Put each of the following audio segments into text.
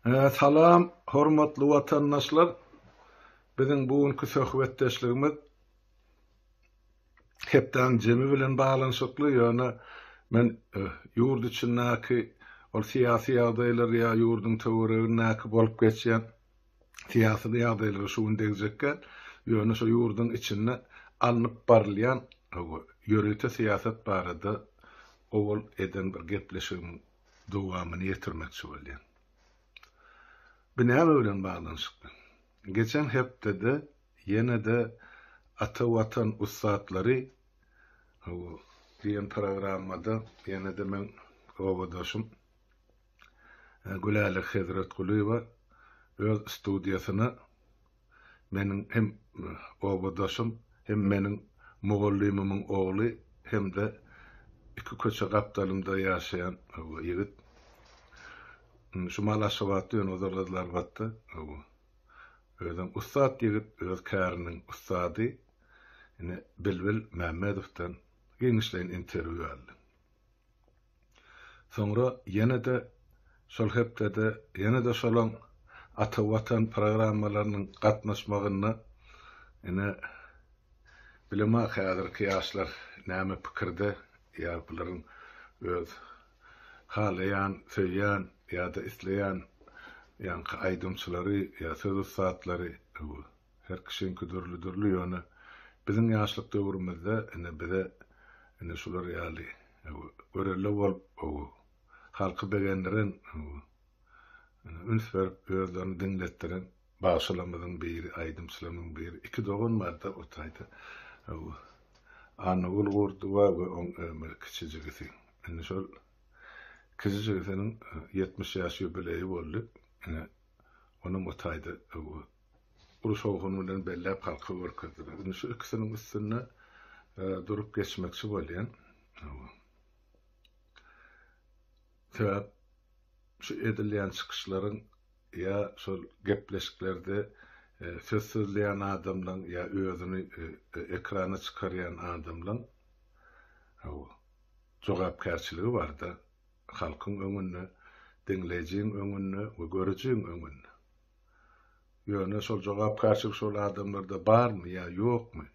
Salam hormatly watandaşlar! Biziň bu günki söhbetdeşligimiz hepdäniň jemi bilen baglanyşykly, ýöne men ýurt içindäki ol syýasy ýagdaýlar ýa ýurduň töweregindäki bolup geçýän syýasy ýagdaýlara şu gün degjek däl, ýöne şu ýurduň içinde alnyp barylýan ýörite syýasat barada owal eden bir gepleşigimiň dowamyny ýetirmekçi bolýan. Bu näme bilen baglanyşykly? Geçen hepdede ýene-de Ata Watan ussatlary diýen programmada ýene-de meň obadaşym Gülälek Hezretgulyýewa öz studiýasyna Meniň hem obadaşym, hem meniň mugallymymyň ogly hem-de iki köçe gapdalymda ýaşaýan ýigit. Şu mal Aşgabatda, ýöne ozal Gyzylarbatda. Özem ussat ýigit, öz käriniň ussady. Ine, Bilbil Mämmedowdan giňişleýin interwýu aldy. Soňra ýene-de şol hepdede ýene-de şolaň Ata Watan programmalarynyň gatnaşmagynda ine bilemok häzirki ýaşlar näme pikirde ýa bularyň öz halaýan, söýýän ýa-da isleýän ýaňky aýdymçylary ýa söz ussatlary Her kişiňki dürli-dürli, ýöne biziň ýaşlyk döwrümizde ine bize ine şular ýaly görelde bolup halky begendiren ine üns berip özlerini diňletdiren bagşylarymyzyň biri, aýdymçylarymyzyň biri. Iki dogan bardy o taýda. Annagül Gurdowa we oň kiçi jigisi. Indi şol kiçi jigisiniň 70 ýaş ýubileýi boldy. Ine onuň o taýda uly şowhun bilen belläp halka görkezdiler. Indi şu ikisiniň üstünde durup geçmekçi bolýan. Sebäp şu edilýän çykyşlaryň ýa şol gepleşiklerde söz sözleýän adamlaň ýa özüni ekrana çykarýan adamlaň jogapkärçiligi barda halkyň öňünde, diňleýjiň öňünde we görüjiň öňünde. Ýöne şol jogapkärçilik şol adamlarda barmy ýa ýokmy?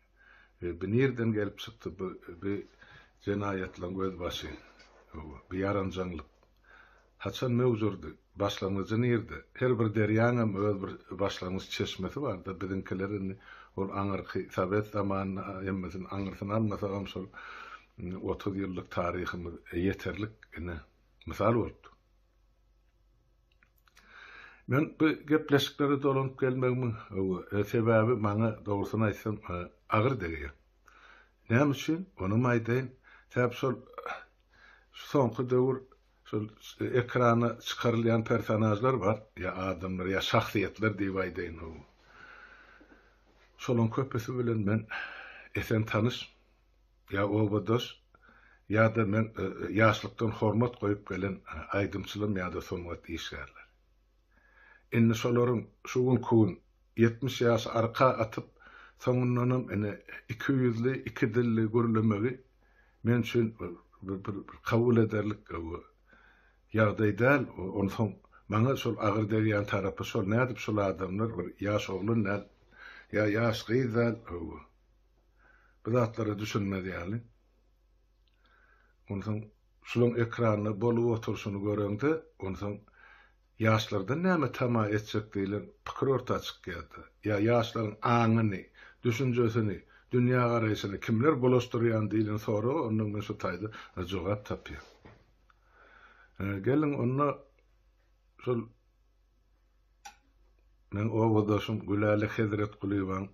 Bi nirden gelip çykdy bu bi jenaýatlaryň gözbaşy? Hawa, bi ýaranjaňlyk haçan möwjürdi? Başlangyjy nirde? Her bir derýaňam öz bir başlangyç çeşmesi barda, biziňkiler indi ol aňyrky sowet zamanyny hemmesini aňyrsyny almasagam şol 30 ýyllyk taryhymyz ýeterlik ine mysal bolup dur. Men bu gepleşiklere dolanyp gelmegimiň sebäbi maňa dogrusyny aýtsam agyr degýär. Näme üçin? Onam aýdaýyn. Sebäp şol şu soňky döwür şol ekrana çykarylýan personažlar bar, ýa adamlar, ýa şahsyýetler diýip aýdaýyn. Şolaryň köpüsi bilen men esen tanyş. Ýa obadaş, ýa-da men ýaşlykdan hormat goýup gelen aýdymçylarym ýa-da sungat işgärleri. Indi şolaryň şu günki gün 70 ýaşy arka atyp, soňundanam ine ikiýüzli, ikidilli gürlemegi men üçin bir kabul ederlik ýagdaý däl. Onsoň maňa şol agyr degýän tarapy şol, nädip şol adamlar bir ýaş oglan däl, ýa ýaş gyz däl, Bu zatlara düşünmez ýaly. Onsoň şulaň ekranda bolup oturyşyny göreňde, onsoň ýaşlardan näme tama etjek diýlen pikir orta çykýar-da. Ýa ýaşlaryň aňyny, düşünjesini, dünýägaraýşyny kimler bulaşdyrýan diýlen soraga ondan men şu taýda jogap tapýan. Geliň onda şol meň obadaşym Gülälek Hezretgulyýewaň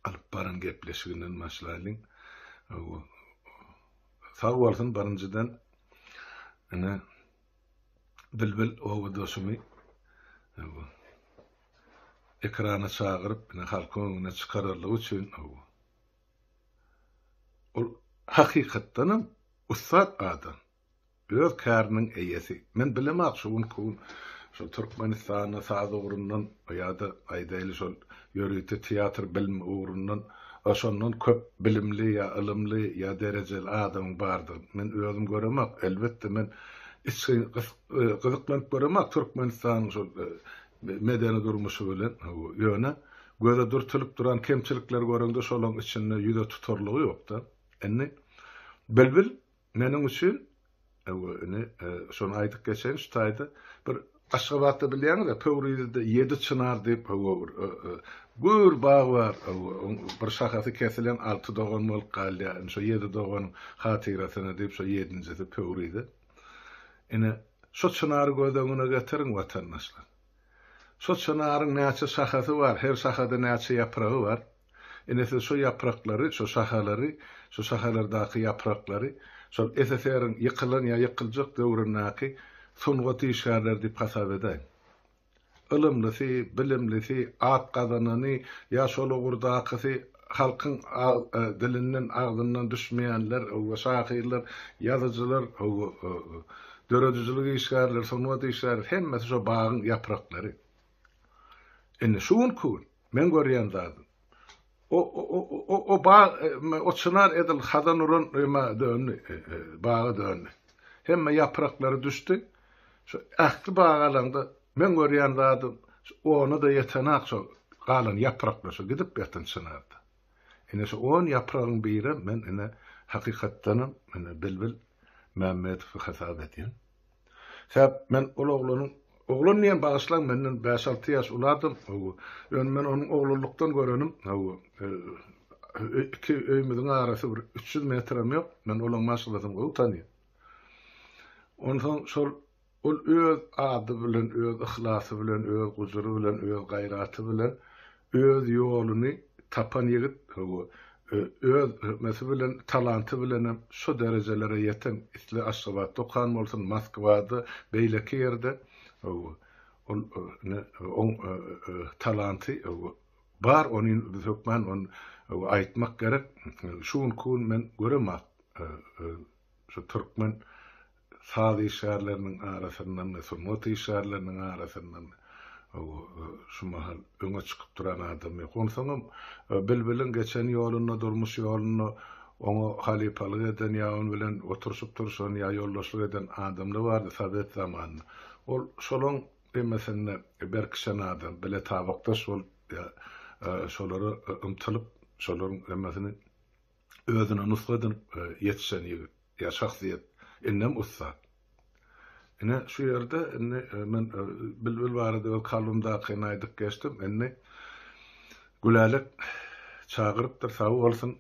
alyp baran gepleşiginden başlaýlyň. Sag bolsun birinjiden ine Bilbil obadaşymy ekrana çagyryp ine halkyň öňüne çykararlygy üçin ol hakykatdanam ussat adam. Öz käriniň eýesi. Men bilemok şu günki gün şol Türkmenistanda saz ugrundan ýa-da aýdaýly şol ýörite teatr bilimi ugrundan şondan köp bilimli ýa ylymly ýa derejeli adamyň bardygyny men özüm göremok. Elbetde men içgin gyzyklanyp göremok Türkmenistanyň şol medeni durmuşy bilen. Ýöne göze dürtülip duran kemçilikleri göreňde şolaň içinde ýüze tutarlygy ýok-da. Indi Bilbil Meniň üçin, indi şony aýdyp geçeýin şu taýda, bir Aşgabatda bilýäňiz-ä, Pöwrizde ýedi çynar diýip, hawa, bir gür bag bar, hawa, oň bir şahasy kesilen alty dogan bolup galýar. Indi şo ýedi doganyň hatyrasyna diýip, şo ýedinjisi Pöwrize. Ine, şo çynary göz öňüne getiriň, watandaşlar. Şo çynaryň näçe şahasy bar, her şahada näçe ýapragy bar. Ine siz şo ýapraklary, şo şahalary, şo şahalardaky ýapraklary şol SSR-iň ýykylan ýa ýykyljak döwründäki sungat işgärleri diýip hasap edäýiň. Ylymlysy, bilimlisi, at gazanany ýa şol ugurdakysy halkyň dilinden, agzyndan düşmeýänler, hawa, şahyrlar, ýazyjylar, hawa, döredijilik işgärleri, sungat işgärleri hemmesi şo bagyň ýapraklary. Indi şu günki gün Meň görýän zadym. O o o o bag o çynar edil hazan uran ema döndi, baga döndi. Hemme ýapraklary düşdi. Şu ähli bagy alaňda meň görýän zadym şu ona-da ýetenak şo galan ýapraklar şo gidip ýatan çynarda. Ine şu on ýapragyň birem men ine hakykatdanam ine Bilbil Mämmedowy hasap edýän. Sebäp men ol oglanyň, oglan diýen bagyşlaň menden bäş-alty ýaş uly adam, hawa. Ýöne men onuň oglanlykdan görenim, hawa, iki öýümiziň arasy bir 300 metrem ýok, men olaň maşgalasyny gowy tanýan. Onsoň şol ol öz ady bilen, öz yhlasy bilen, öz gujury bilen, öz gaýraty bilen Öz ýoluny tapan ýigit, hawa, öz hükmeti bilen, talanty bilenem şo derejelere ýeten, isle Aşgabatda okan bolsun, Moskwada, beýleki ýerde, hawa, ol ine, oň talanty, hawa, bar, ony biz hökman ony, hawa, aýtmak gerek. Şu günki gün men göremok, şu türkmen Saz işgärleriniň arasyndanmy, sungat işgärleriniň arasyndanmy, şu mahal öňe çykyp duran adam ýok. Onsoňam Bilbiliň geçen ýolunda, durmuş ýolunda oňa halypalyk eden ýa onuň bilen oturyşyp-turşan ýa ýoldaşlyk eden adamlar bardy sowet zamanynda. Ol şolaň hemmesinde berkişen adam, bile tabakdaş bolup ýa şolara ymtylyp, şolaryň hemmesini özüne nusga edinip ýetişen ýigit ýa şahsyýet indem ussat. Ine şu ýerde indi men Bilbil barada öz kalbymdakyny aýdyp geçdim. Indi Gülälek çagyrypdyr sag bolsun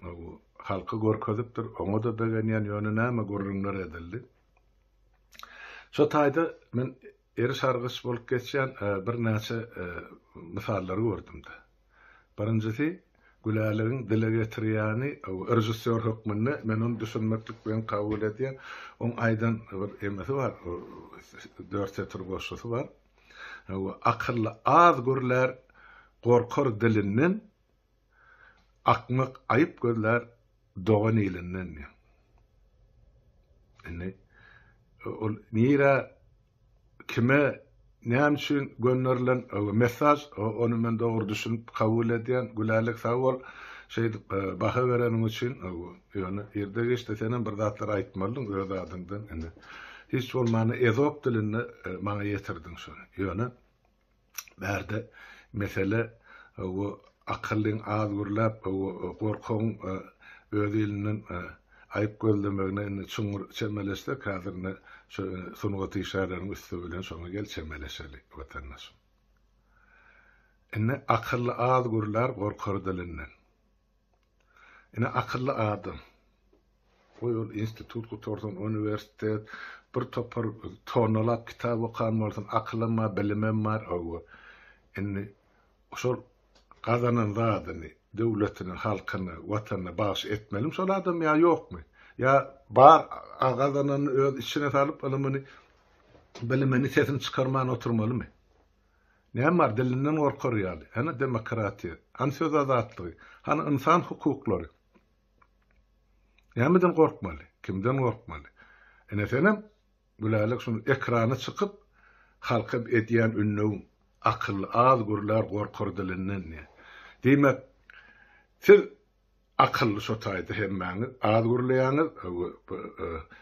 halka görkezipdir oňa-da begenýän ýöne näme gürrüňler edildi. Şo taýda men eriş-argyş bolup geçýän birnäçe mysallary gördüm-de. Birinjisi, Gülälegiň dile getirýäni, režissýor hökmünde men ony düşünmeklik bilen kabul edýän. Oň aýdan bir emesi bar, dört setir goşgusy bar. Akylly az gürlär, gorkar dilinden, Akmak aýyp gözlär dogan ilinden diýýär. Indi ol nirä, kime, näme üçin gönderilen mesaj, ony men dogry düşünip kabul edýän. Gülälek sag bol, şeýdip baha bereniň üçin. Ýöne irde-giçde senem bir zatlar aýtmalydyň öz adyňdan. Indi hiç bolmanda ezop dilinde maňa ýetirdiň şony. Ýöne Bärde mesele bu akyllyň az gürläp, gorkagyň öz ilinden aýyp gözlemegine indi çuňňur çemeleşsek, häzir indi şu sungat işgärleriniň üsti bilen şoňa gel çemeleşeli, watandaşym. Indi akylly az gürlär, gorkar dilinden. Ine akylly adam. Goý ol institut gutarsyn, uniwersitet, bir topar tonnalap kitap okan bolsun, akylam bar, bilimem bar, hawa. Indi şol gazanan zadyny döwletine, halkyna, watanyna bagyş etmelimi şol adam ýa ýokmy? Ýa bar gazananyny öz içine salyp, ylymyny, bilimini sesini çykarman oturmalymy? Näme bar dilinden gorkar ýaly? Hany demokratiýa? Hany söz azatlygy? Hany ynsan hukuklary? Nämeden gorkmaly? Kimden gorkmaly? Ine senem Gülälek şuny ekrana çykyp halka edýän ündewiň akylly az gürlär gorkar dilinden diýen. Diýmek siz akylly şo taýda hemmäňiz az gürleýäňiz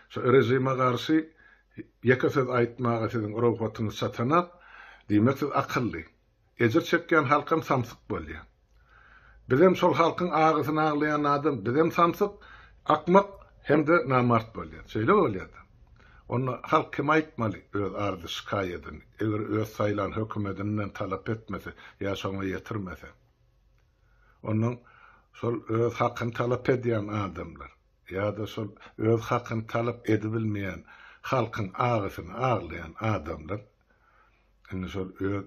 şo režime garşy. Ýeke söz aýtmaga siziň rugsatyňyz çatanak, diýmek siz akylly. Ejir çekýän halkam samsyk bolýar. Bizem şol halkyň agysyny aglaýan adam bizem samsyk, akmak hem-de namart bolýar. Şeýle bolýar-da. Onda halk kime aýtmaly öz arzy-şikaýadyny, eger öz saýlan hökümedinden talap etmese ýa şoňa ýetirmese? Onnoň şol öz hakyny talap edýän adamlar ýa-da şol öz hakyny talap edibilmeýän halkyň agysyny aglaýan adamlar indi şol öz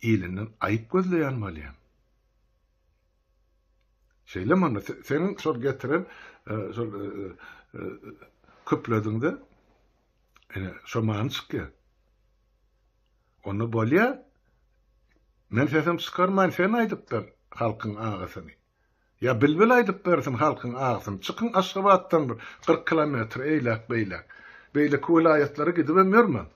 ilinden aýyp gözleýän bolýar. Şeýlemi onda seniň şol getiren şol küplediňde ine şo many çykýar. Onda bolýar. Men sesimi çykarmaýyn sen aýdyp ber halkyň agysyny. Ýa Bilbil aýdyp bersin halkyň agysyny. Çykyň Aşgabatdan bir 40 kilometr eýläk beýläk. Beýleki welaýatlara gidibem ýörmäň.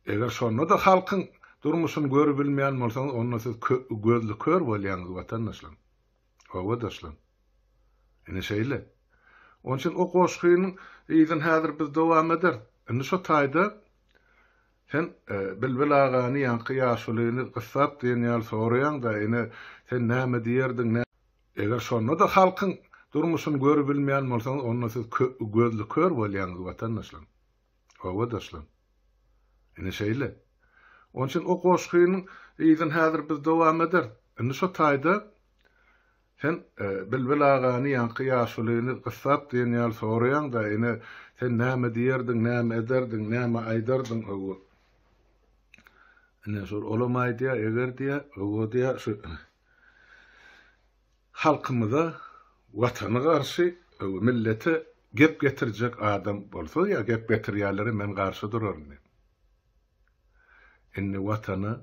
Eger şonda-da halkyň durmuşyny görübilmeýän bolsaňyz onda siz gözli kör bolýaňyz watandaşlar. Obadaşlar. Ine şeýle. Onuň üçin o goşgynyň yzyny häzir biz dowam ederis. Indi şo taýda sen Bilbil agany ýaňky ýaşulyny gyssap diýen ýaly soraýaň-da, ine, sen näme diýerdiň, nä. Eger şonda-da halkyň durmuşyny görübilmeýän bolsaňyz, onda siz gözli kör bolýaňyz, watandaşlar. Obadaşlar. Ine şeýle. Onuň üçin o goşgynyň yzyny häzir biz dowam ederis. Indi şo taýda Sen Bilbil agany ýaňky ýaşulyny gyssap diýen ýaly soraýaň-da, ine, sen näme diýerdiň, näme ederdiň, näme aýdardyň, hawa. Ine, şol olam aýdýar, eger diýýär, hawa diýýär, şu halkymyza, Watana garşy, hawa, millete gep getirjek adam bolsa ýa gep getirýänlere men garşy duraryn diýip. Indi Watana,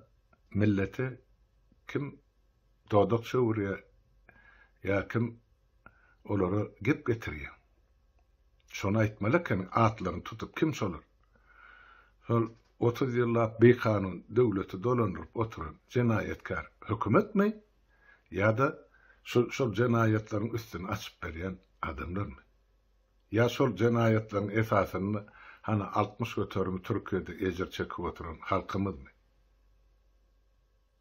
millete kim dodak çöwürýär ýa kim olara gep getirýär. Şony aýtmaly ekeniň atlaryny tutup kim şolar? Şol 30 ýyllap bikanun döwleti dolandyryp oturan jenaýatkär hökümetmi ýa-da şu şol jenaýatlaryň üstüni açyp berýän adamlarmy? Ýa şol jenaýatlaryň esasynda hany 60 göterimi Türkiýede ejir çekip oturan halkymyzmy?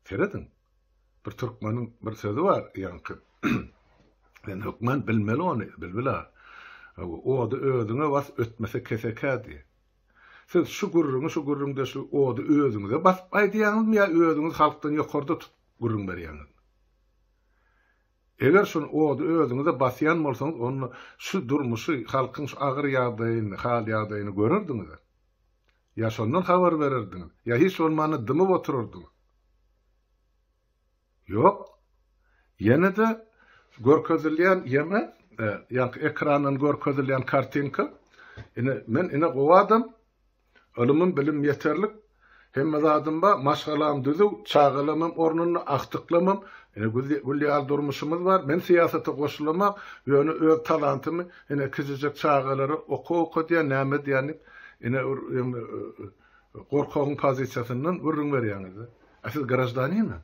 Serediň. Bir türkmeniň bir sözi bar, ýaňky. Sen hökman bilmeli ony, Bilbil aga. Ody özüňe bas, ötmese kesekä diýýär. Siz şu gürrüňi, şu gürrüňdeşligi ody özüňize basyp aýdýaňyzmy ýa özüňizi halkdan ýokarda tutup gürrüň berýäňizmi? Eger şuny ody özüňize basýan bolsaňyz, onda şu durmuşy, halkyň şu agyr ýagdaýyny, hal-ýagdaýyny görerdiňiz-ä. Ýa şondan habar bererdiňiz, ýa hiç bolmanda dymyp oturardyňyz. Ýok. Ýene-de görkezilýän ýene, ýaňky ekrandan görkezilýän kartinka, ine, men ine gowy adam, ylymym, bilimim ýeterlik, hemme zadym bar, maşgalam düzüw, çagalamam ornunda, agtyklamam, ine gül ýaly durmuşymyz bar, men syýasata goşulamok, ýöne öz talantymy ine kiçijek çagalara okuw okadýan, näme edýän diýip, ine bir gorkagyň pozisiýasyndan gürrüň berýäňiz-de. A siz graždaninmi?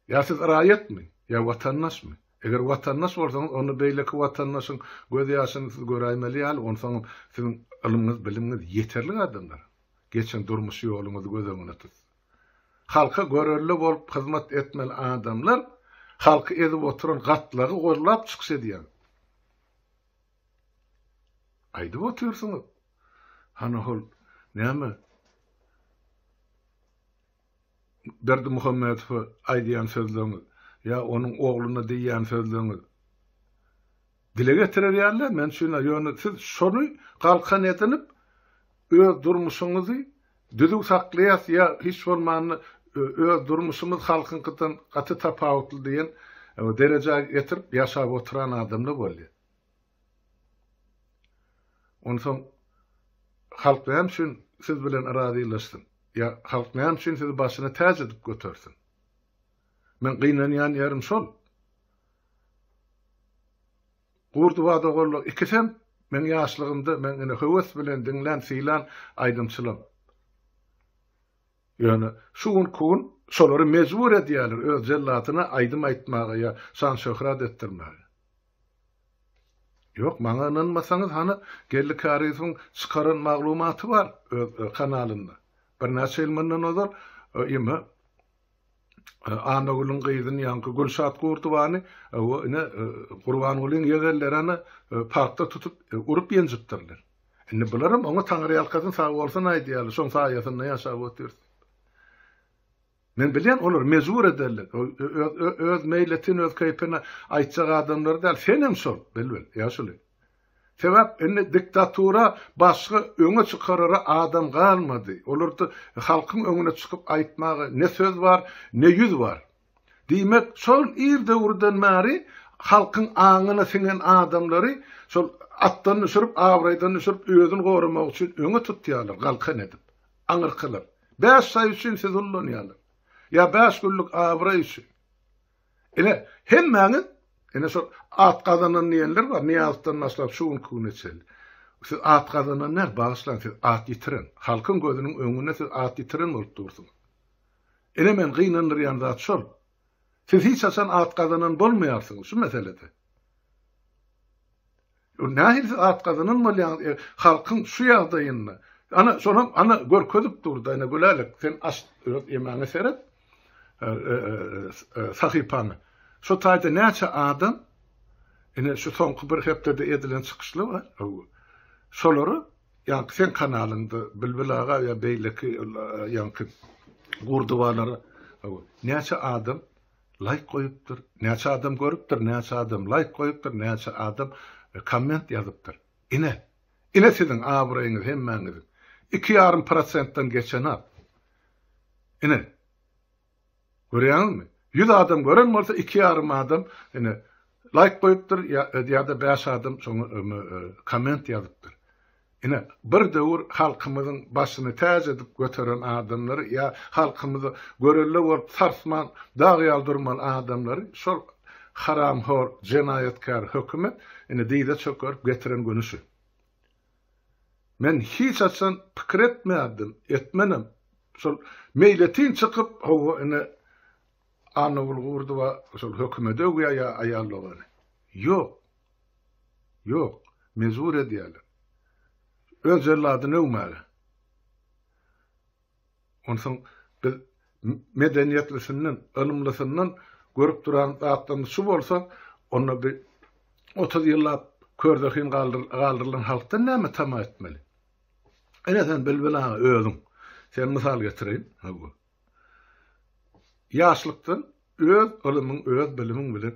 Ýa siz raýatmy? Ýa watandaşmy? Eger watandaş bolsaňyz, onda beýleki watandaşyň göz ýaşyny siz göräýmeli ýaly, onsoňam siziň ylmyňyz, bilimiňiz ýeterlik adamlar. Geçen durmuş ýoluňyzy göz öňüne tutsa. Halka görelde bolup hyzmat etmeli adamlar halky ezip oturan gatlagy gollap çykyş edýär. Aýdyp otyrsyňyz. Hany hol näme? Berdimuhamedowa aýdýan sözleriňiz ýa onuň ogluna diýýän sözleriňiz dile getirer ýaly däl men üçin ýöne siz şony galkan edinip öz durmuşyňyzy düzüw saklaýas ýa hiç bolmanda öz durmuşymyz halkyňkydan gaty tapawutly diýen derejä getirip ýaşap oturan adamlar bolýar. Onsoň halk näme üçin siz bilen razylaşsyn? Ýa halk näme üçin sizi başyna täç edip götersin? Men gynanýan ýerim şol. Gurdy Badagolla ikisem meň ýaşlygymda meň ine höwes bilen diňlän, sylan aýdymçylam. Ýöne şu günki gün şolary mejbur edýärler öz jelladyna aýdym aýtmaga ýa şan-şöhrat etdirmäge. Ýok, maňa ynanmasaňyz hany Geldi Kärizowyň çykaran maglumaty bar öz kanalynda. Birnäçe ýyl mundan ozal ime Annagülüň gyzyny ýaňky Gülşat Gurdowany ine Gurbangulyň ýegenleri hany parkda tutup urup ýenjipdirler. Indi bularam oňa taňryýalkasyn sag bolsun aýdýarlar, şoň saýasynda ýaşap otyrys diýip. Men bilýän olar mejbur ederler. Öz öz meýletin öz keýpine aýtjak adamlar däl. Senem şol, Bilbil, ýaşuly. Sebäp indi diktatura başga öňe çykarara adam galmady. Olarda halkyň öňüne çykyp aýtmaga ne söz bar, ne ýüz bar. Diýmek, şol ir döwürden bäri halkyň aňyna siňen adamlary şol atdan düşürip, abraýdan düşürip özüni goramak üçin öňe tutýarlar, galkan edip. Aňyrkylar. Bäş şaý üçin sizi ullanýarlar. Ýa bäş günlük abraý üçin. Ine, hemmäňiz, ine şol at gazanan diýenler bar, Nyýazowdan başlap şu günki güne çenli. Siz at gazanan däl, bagyşlaň, siz at ýitiren. Halkyň gözüniň öňünde siz at ýitiren bolup dursuňyz. Ine meni gynandyrýan zat şol. Siz hiç haçan at gazanan bolmaýarsyňyz şu meselede. Nähili siz at gazanan bolýaňyz e, halkyň şu ýagdaýynda. Ana şonam ana görkezip durda ine Gülälek sen aç öz emäňe seret e, e, e, sahypaňy. Şu taýda näçe adam ine şu soňky bir hepdede edilen çykyşlar bar. Şolary ýaňky sen kanalyňda Bilbil aga ýa beýleki ýaňky gurduwalara näçe adam laýk goýupdyr, näçe adam görüpdir, näçe adam laýk goýupdyr, näçe adam komment ýazypdyr. Ine, ine siziň abraýyňyz hemmäňiziň. Iki ýarym prosentden geçenok. Ine. Görýäňizmi? 100 adam gören bolsa iki ýarym adam ine laýk goýupdyr ýa-da bäş adam şoňa komment ýazypdyr. Ine, bir döwür halkymyzyň başyny täç edip göteren adamlary ýa halkymyza görelde bolup sarsman dag ýaly durmaly adamlary şol haramhor jenaýatkär hökümet ine dyza çökerip getiren güni şu. Men hiç haçan pikir etmärdim, etmenem. Şol meýletin çykyp hawa ine Annagül Gurdowa şol hökümedi öwýär ýa aýal dogany. Ýok. Ýok. Mejbur edýärler. Öz jelladyny öwmäge. Onsoň biz medeniýetlisinden, ylymlysyndan görüp duran zatlarymyz şu bolsa, onda bi 30 ýyllap körzehin galdyrylan halkdan näme tama etmeli? Ine sen Bilbil aga özüň. Sen mysal getireýin. Hawa. Ýaşlykdan öz ylymyň, öz bilimiň bilen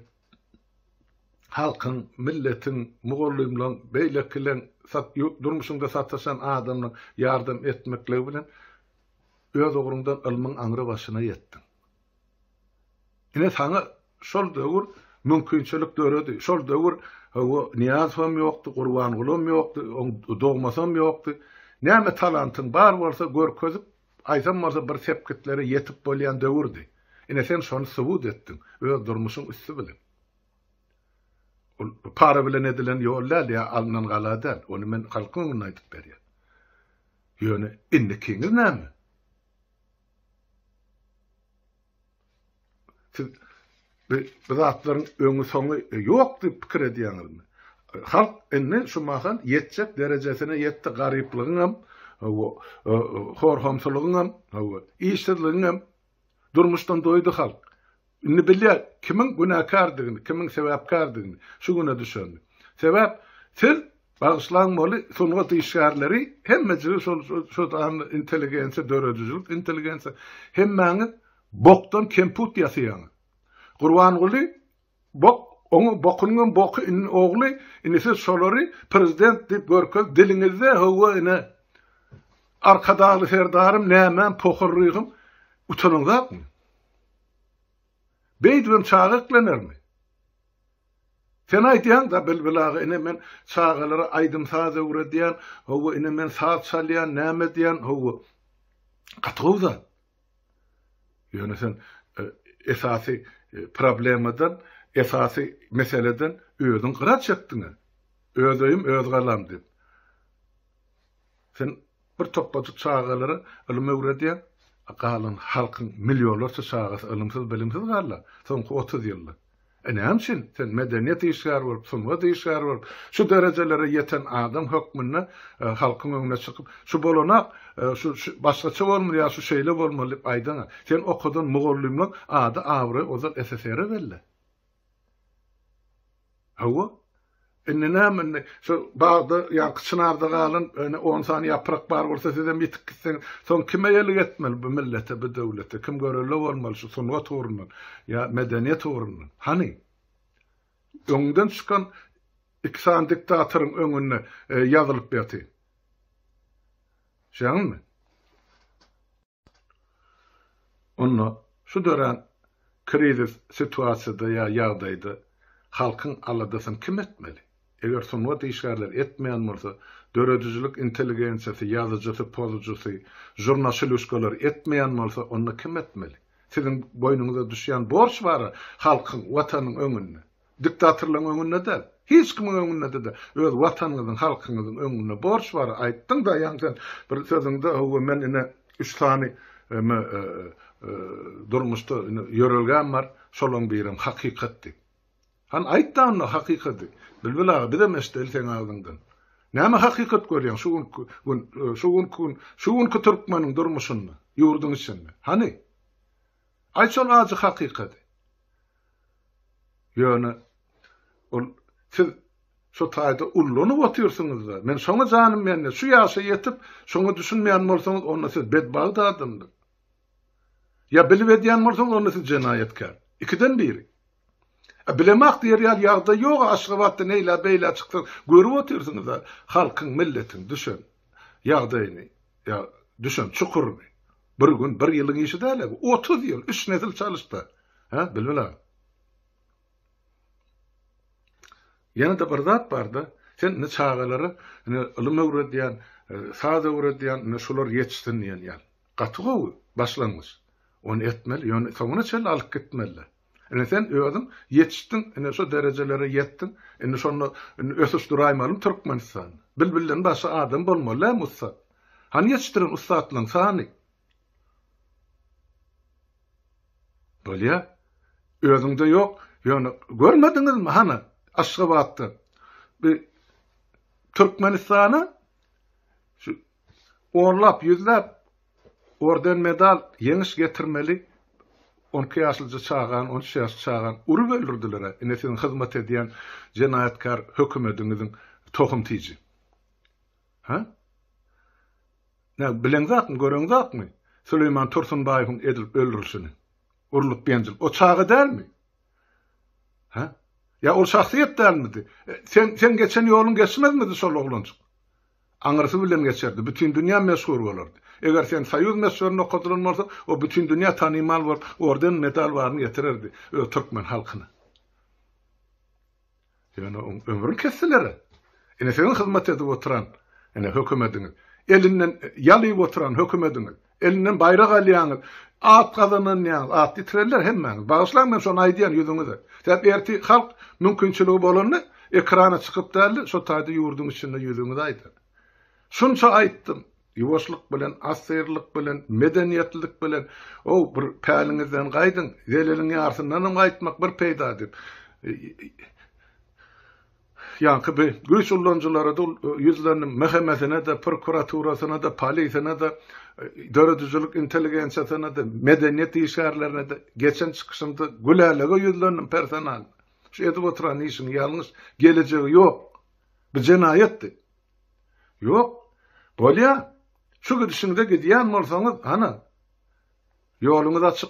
halkyň, milletiň, mugallymlaryň, beýlekileň, durmuşyňda sataşan adamlaryň ýardam etmekligi bilen öz ugruňdan ylmyň aňry başyna ýetdiň. Ine saňa şol döwür mümkinçilik döredi. Şol döwür hawa Nyýazowam ýokdy, Gurbangulam ýokdy, oň dogmasam ýokdy. Näme talantyň bar bolsa görkezip, aýsam bolsa bir sepgitlere ýetip bolýan döwürdi. Ine sen şony subut etdiň öz durmuşyň üsti bilen. Ol para bilen edilen ýol däl ýa alnan gala däl. Ony men halkyň öňünde aýdyp berýän. Ýöne indikiňiz näme? Siz bu, bu zatlaryň öňi soňy ýok diýip pikir edýäňizmi? Halk indi şu mahal ýetjek derejesine ýetdi, garyplygyňam, hor-homsulygyňam, işsizligiňem durmuşdan doýdy halk. Indi bilýär kimiň günäkärdigini, kimiň sebäpkärdigini, şu güne düşenini. Sebäp siz bagyşlaň moly sungat işgärleri hemmejigi şol şo intelligensiýa döredijilik intelligensiýa hemmäňiz bokdan kemput ýasaýaňyz. Gurbanguly bok oňa bokunyňam boky indi ogly indi siz şolary prezident diýip görkez diliňizde hawa ine Arkadagly Serdarym nämäm pohorrygym utanyňzakmy? Beýdibem çaga eklenermi? Sen aýdýaň-da, Bilbil aga, ine men çagalara aýdym-saz öwredýän, hawa, ine men saz çalýan, näme edýän, hawa. Gaty gowy zat. Ýöne sen e, esasy e, problemadan, esasy meseleden özüň gyra çekdiň-ä. Öz öýüm, öz galam diýip. Sen bir topbajyk çagalara ylym öwredýäň, galan halkyň millionlarça çagasy ylymsyz, bilimsiz galdy soňky 30 ýylda. E näme üçin sen medeniýet işgäri bolup, sungat işgäri bolup, şu derejelere ýeten adam hökmünde halkyň öňüne çykyp, şu bolanak, şu başgaça bolmaly ýa şu şeýle bolmaly diýip aýdaňa. Sen okadan mugallymlaň ady abraýy ozal SSR-e belli. Hawa. Indi näme indi şu bagda ýaňky çynarda galan ýöne on sany ýaprak bar bolsa sizem ýitip gitseňiz soň kime eýelik etmeli bu millete bu döwlete kim görelde bolmaly şu sungat ugrundan ýa medeniýet ugrundan hany öňden çykan iki sany diktatoryň öňünde ýazylyp ýaty Şeňmi? Onda şu dörän krizis situasiýada ýa ýagdaýda halkyň aladasyny kim etmeli? Eger sungat işgärleri etmeýän bolsa, döredijilik intelligensiýasy, ýazyjysy, pozujysy, žurnaşilýuşkalary etmeýän bolsa, onda kim etmeli? Siziň boýnuňyza düşýän borç bar-a halkyň, Watanyň öňünde. Diktatorlaryň öňünde däl. Hiç kimiň öňünde-de däl. Öz Watanyňyzyň, halkyňyzyň öňünde borç bar. Aýtdyň-da ýaňy sen bir sözüňde, hawa men ine üç sany eme durmuşda ine ýörelgäm bar, şolaň birem hakykat diýip. Hany aýt-da onda hakykady. Bilbil aga bizem eşideli seň agzyňdan. Näme hakykat görýäň şu günki gün, şu günki gün, şu günki türkmeniň durmuşynda, ýurduň içinde? Hany? Aýt şol ajy hakykady. Ýöne ol siz şo taýda ullanyp otyrsyňyzda. Men şoňa janym ýanýar. Şu ýaşa ýetip, şoňa düşünmeýän bolsaňyz, onda siz bedbagt adamdyr. Ýa bilip edýän bolsaňyz, onda siz jenaýatkär. Ikiden biri. A bilemak diýer ýaly ýagdaý ýog-a Aşgabatda neýlä beýlä çyksaň, görüp otyrsyňyz-a halkyň, milletiň düşen ýagdaýyny, ýa düşen çukuryny. Bir gün, bir ýylyň işi däl-ä bu. 30 ýyl, üç nesil çalyşdy. Hä, Bilbil aga? Ýene-de bir zat bar-da, sen indi çagalara indi ylym öwredýän, saz öwredýän, indi şular ýetişsin diýen ýaly. Gaty gowy başlangyç. Ony etmeli, ýöne soňuna çenli alyp gitmeli. Indi sen özüň ýetişdiň, indi şu derejelere ýetdiň, indi şonda indi ösüş duraýmalymy Türkmenistanda? Bilbilden başga adam bolmaly dälmi ussat? Hany ýetişdiren ussatlaryň sany? Bolýa. Özüňde ýok. Ýöne görmediňizmi hany Aşgabatda bir Türkmenistana şu onlap, ýüzläp orden medal ýeňiş getirmeli 12 ýaşlyja çagany, 13 ýaşly çagany urup öldürdiler. Ine siziň hyzmat edýän jenaýatkar hökümediňiziň tohum tiji. Ha? Nä, bileňzakmy, göreňzakmy Süleýman Tursunbaýewiň edilip öldürilişini? Urlup ýenjilip. O çaga dälmi? Hä? Ýa ol şahsyýet dälmidi? Sen, sen geçen ýoluň geçmezmidi şol oglanjyk? Aňyrsy bilen geçerdi, bütin dünýä meşhur bolardy. Eger sen soýuz möçberinde okadylan bolsa, o bütin dünýä tanymal bolup, orden, medal baryny getirerdi öz türkmen halkyna. Ýöne oň ömrüni kesdiler-ä. Ine siziň hyzmat edip oturan, ine hökümediňiz. Elinden ýal iýip oturan hökümediňiz. Elinden baýrak alýaňyz, at gazananýaňyz, at ýitirerler hemmäňiz. Bagyşlaň men şony aýdýan ýüzüňize. Sebäp ertir halk mümkinçiligi bolanda ekrana çykyp dälde şo taýda ýurduň içinde ýüzüňize aýdar. Şunça aýtdym. Ýuwaşlyk bilen, assyrlyk bilen, medeniýetlilik bilen, ow, bir päliňizden gaýdyň, zeleliň ýarsyndanam gaýtmak bir peýda diýip, ýaňky bir güýç ullanyjylara-da ýüzlendim, MHM-sine-de, prokuraturasyna-da, polisine-de, döredijilik intelligensiýasyna-da, medeniýet işgärlerine-de geçen çykyşymda Gülälege ýüzlendim personal. Şu edip oturan işiň ýalňyş, gelejegi ýok. Bu jenaýat diýip. Ýok. Bolýa. Şu gidişiňize gidýän bolsaňyz, hana, ýoluňyz açyk.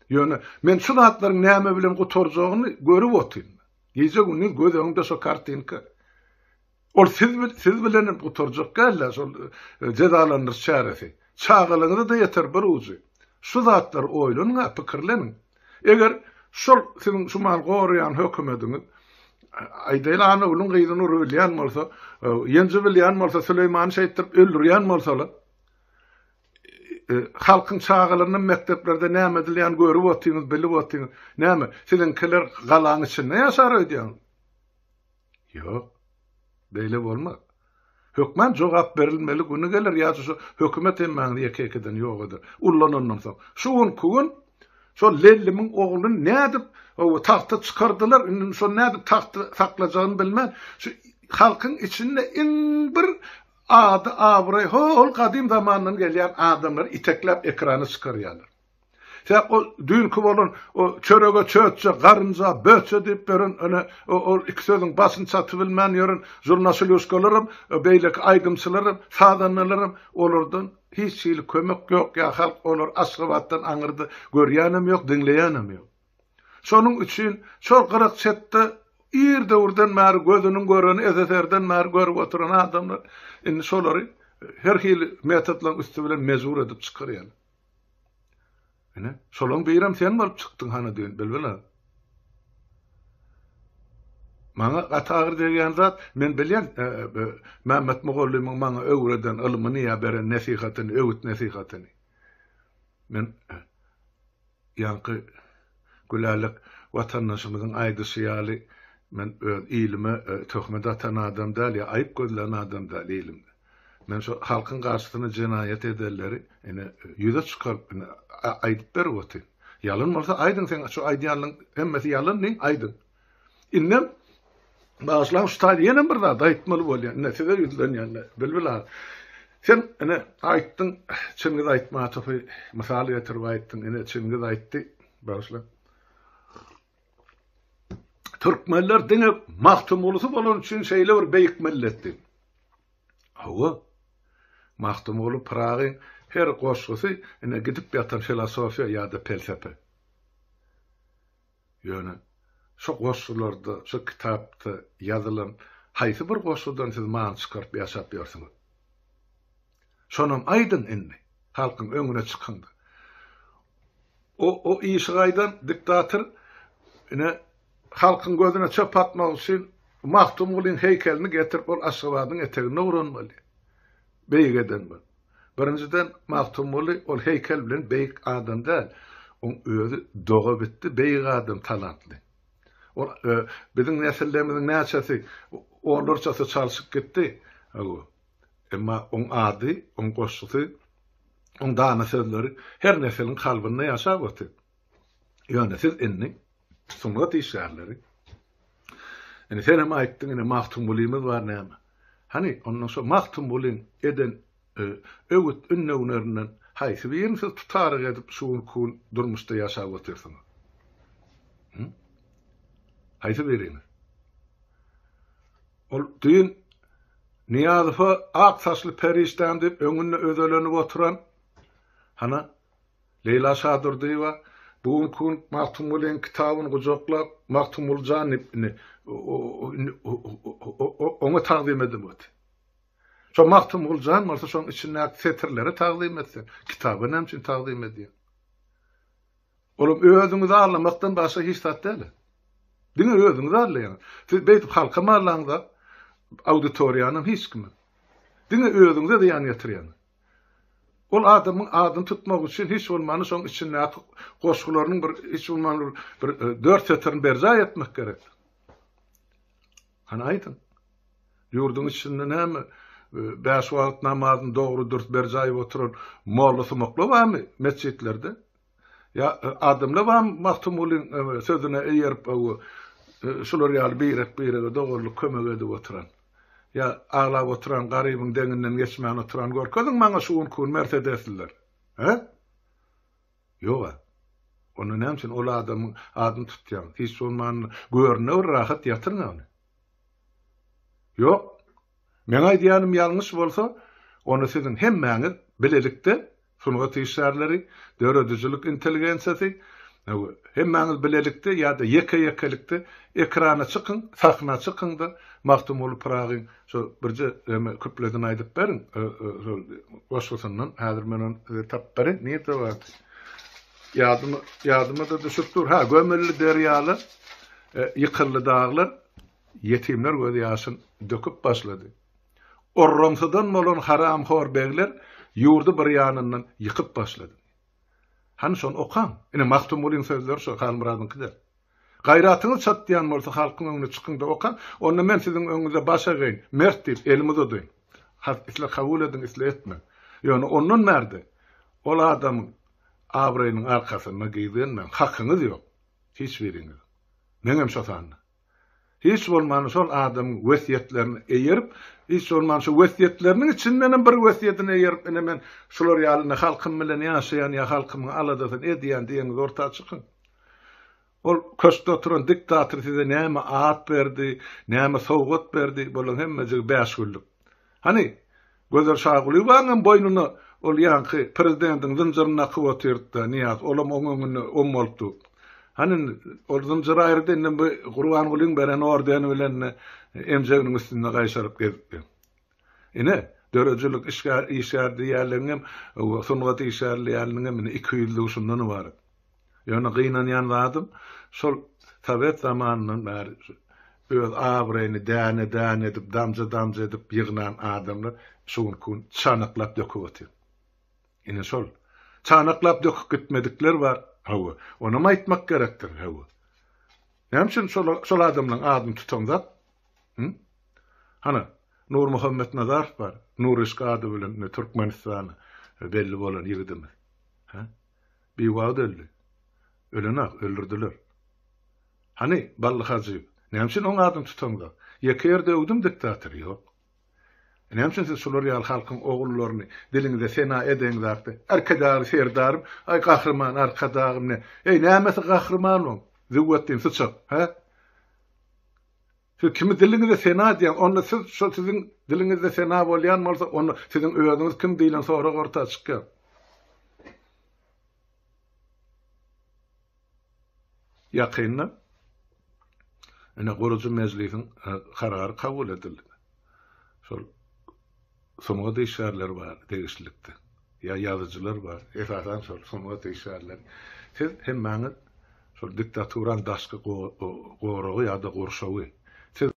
Ýöne men şu zatlaryň näme bilen gutarjagyny görüp otyryn. Gije-gündiz göz öňümde şo kartinka. Ol siz siz bilen hem gutarjak däl-de şol e, jezalandyryş çäresi. Çagalaryňyza-da ýeter bir ujy. Şu zatlary oýlanyň-a, pikirleniň. Eger şol siziň şu mal goraýan hökümediňiz aýdaýly Annagulyň gyzyny urubilýän bolsa, ýenji bilýän bolsa, Süleýmany şeýtdirip öldürýän bolsalar, e, halkyň çagalarynyň mekdeplerde näme edilýän görüp otyňyz, bilip otyňyz. Näme, siziňkiler galaň içinde ýaşar öýdýäňiz? Ýok. Beýle bolmaz. Hökman jogap berilmeli güni geler ýa-da şu hökümet hemmäňizi ýeke-ýekeden ýok eder. Ullanandan soň. Şu günki gün. Şol Lellimiň ogluny nädip tagta çykardylar, indi şony nädip tagtda saklajagyny bilmän, şu halkyň içinde iň bir ady abraý ho-ol gadym zamandan gelýän adamlary itekläp ekrana çykarýarlar. Sebäp ol düýnki bolan o çörege çöçje, garynja böçje diýip ýören ene ol iki sözüň başyny çatybilmän ýören žurnaşylýuşkalaram, beýleki aýdymçylaram, sazandalaram olardan hiç hili kömek ýok ýa halk olary Aşgabatdan aňyrda görýänem ýok, diňleýänem ýok. Şonuň üçin şol gyrak çetde ir döwürden bäri gözüniň göreni SSR-den bäri görüp oturan adamlar indi şolary her hili metodlaryň üsti bilen mejbur edip çykarýarlar. Ine, şolaň birem sen bolup çykdyň hany düýn, Bilbil aga. Maňa gaty agyr degýän zat, men bilýän, Mämmet mugallymyň maňa öwreden ylmyny ýa beren nesihatyny, öwüt-nesihatyny. Men ýaňky Gülälek watandaşymyzyň aýdyşy ýaly, men öz ilime töhmet atan adam däl ýa aýyp gözlän adam däl ilimde. Men şo halkyň garşysyna jenaýat edenleri ine ýüze çykaryp ine aýdyp berip otyryn. Ýalan bolsa aýdyň seň şu aýdýanlaň hemmesi ýalan diýiň aýdyň. Indem bagyşlaň şu taýda ýenem bir zat aýtmaly bolýan. Ine size ýüzlenýän Bilbil aga. Sen ine aýtdyň Çingiz Aýtmatowy mysal getirip aýtdyň. Ine Çingiz aýtdy. Bagyşlaň. Türkmenler diňe Magtymgulusy bolany üçin şeýle bir beýik millet diýip. Hawa. Magtymguly Pyragyň her goşgusy ine gidip ýatan filosofiýa ýa-da pelsepe. Ýöne şo goşgularda, şo kitapda ýazylan haýsy bir goşgudan siz many çykaryp ýaşap ýörsüňiz? Şonam aýdyň indi, halkyň öňüne çykyň-da. O, o işigaýdan diktator ine halkyň gözüne çöp atmak üçin Magtymgulyň heýkelini getirip ol Aşgabadyň eteginde guran bolýar. Beýik eden bol. Birinjiden Magtymguly ol heýkel bilen beýik adam däl. Oň özi doga bitdi beýik adam talantly. Ol e, biziň nesillerimiziň näçesi onlarçasy çalşyp gitdi. Emma oň ady, oň goşgusy, oň dana sözleri her nesiliň kalbynda ýaşap otyr. Ýöne siz indi sungat işgärleri Indi sen hem aýtdyň ine Magtymgulymyz bar näme. Hany ondan şo Magtymgulyň eden e, öwüt ündewlerinden haýsy birini siz tutaryk edip şu günki gün durmuşda ýaşap otyrsyňyz? Hı? Haýsy birini? Ol düýn Nyýazowa ak saçly perişdäm diýip öňünde özelenip oturan hana Leýla Şadurdyýewa bu günki gün Magtymgulyň kitabyny gujaklap Magtymguly jan diýip indi oňa tagzym edip otyr. Şo Magtymguly jan bolsa şoň içindäki setirlere tagzym etsin. Kitaba näme üçin tagzym edýär? Olam özüňizi aldamakdan başga hiç zat däl. Diňe özüňizi aldaýaňyz. Siz beýdip halkam aldaňyzak, auditoriýanam hiç kimi. Diňe özüňize zyýan ýetirýäňiz. Ol adamyň adyny tutmak üçin hiç bolmanda şoň içindäki goşgularynyň bir hiç bolmanda bir e, dört setirini berjaý etmek gerek. Hany aýdyň. Ýurduň içinde näme e, bäş wagt namazyny dogry dürs berjaý oturan molla sumaklar barmy metjitlerde? Ýa adamlar barmy Magtymgulyň sözüne eýerip şular ýaly birek-birege doganlyk kömek edip oturan? Ýa aglap oturan garybyň deňinden geçmän oturan görkeziň maňa şu günki gün mersedesliler. Hä? Ýog-a. Onda näme üçin ol adamyň adyny tutýaň? Hiç bolmanda göründe bir rahat ýatyryn ony. Ýok. Meň aýdýanym ýalňyş bolsa, onda siziň hemmäňiz bilelikde Sungat işgärleri, döredijilik intelligensiýasy, hemmäňiz bilelikde ýa-da ýeke-ýekelikde ekrana çykyň, sahna çykyň-da, Magtymguly Pyragyň şo birje eme küpledini aýdyp beriň, şol goşgusyndan. Häzir men ony size tapyp bereýin. Nirde bardy? Ýadyma, ýadyma-da düşüp dur. Ha, gömüldi derýalar, ýykyldy daglar, ýetimler gözýaşyn döküp başlady. Orramsydan bolan haramhor begler ýurdy bir ýanyndan ýykyp başlady. Hany şony okaň. Ine Magtymgulyň sözleri şo, Halmyradyňky däl. Gaýratyňyz çatýan bolsa halkyň öňüne çykyň-da okaň, onda men siziň öňüňizde baş egeýin, mert diýip elimi uzadaýyn. Isle kabul ediň, isle etmäň. Ýöne ondan bärde ol adamyň. abraýynyň arkasynda gizlenmäň, hakyňyz ýok hiç biriňiziň. Meňem şo sanda. Hiç bolmanda şol adamyň wesýetlerine eýerip, hiç bolmanda şo wesýetleriniň içindenem bir wesýetine eýerip, ine men şular ýaly ine halkym bilen ýaşaýan ýa halkymyň aladasyny edýän diýeňiz orta çykyň. Ol köşkde oturan diktator size näme at berdi, näme sowgat berdi, bularyň hemmejigi bäşgüllük. Hany, Gözel Şagulyýewanyňam boýnuna ol ýaňky prezidentiň zynjyryny dakyp otyrdy-da, Nyýaz, olam oň öňünde om bolup dur. Hany indi, ol zynjyry aýyrdy, indi bu Gurbangulyň beren ordeni bilen emjeginiň üstünde gaýşaryp gezip ýör. Ine, döredijilik işgär, işgär diýýänleriňem, sungat işgäri diýýänleriňem ine ikiýüzlügi şundan ybarat. Ýöne gynanýan zadym, şol sowet zamanyndan bäri öz abraýyny däne-däne edip, damja-damja edip ýygnan adamlar şu günki gün çanaklap döküp otyr. Ine şol. Çanaklap döküp gitmedikler bar, hawa, onam aýtmak gerekdir, hawa. Näme üçin şol şol adamlaryň adyny tutaňzak? Hü? Hana, Nurmuhammet Nazarow bar, Nuryşka ady bilen ine Türkmenistana belli bolan ýigidimiz. Hä? Biwagt öldi. Ölenak, öldürdiler. Hany, Bally Hajyýew, näme üçin oň adyny tutaňzok? Ýeke ýerde öwdüm diktatory, ýok. E, näme üçin siz şular ýaly halkyň ogullaryny diliňize sena edeňzakda, Arkadagly Serdarym, aý Gahryman Arkadagym ne? Eý, nämesi gahryman oň? Züwwetdin syçak, hä? Siz kimi diliňizde sena edýäňiz, onda siz şo siziň diliňizde sena bolýan bolsa, onda siziň özüňiz kim diýlen sorag orta çykýar. Ýakynda ine gurujy mejlisiň e, karary kabul edildi. Şol sungat işgärleri bar degişlilikde. Ýa ýazyjylar bar, esasan şol sungat işgärleri. Siz hemmäňiz şol diktaturanyň daşky goragy ýa-da gurşawy. Siz.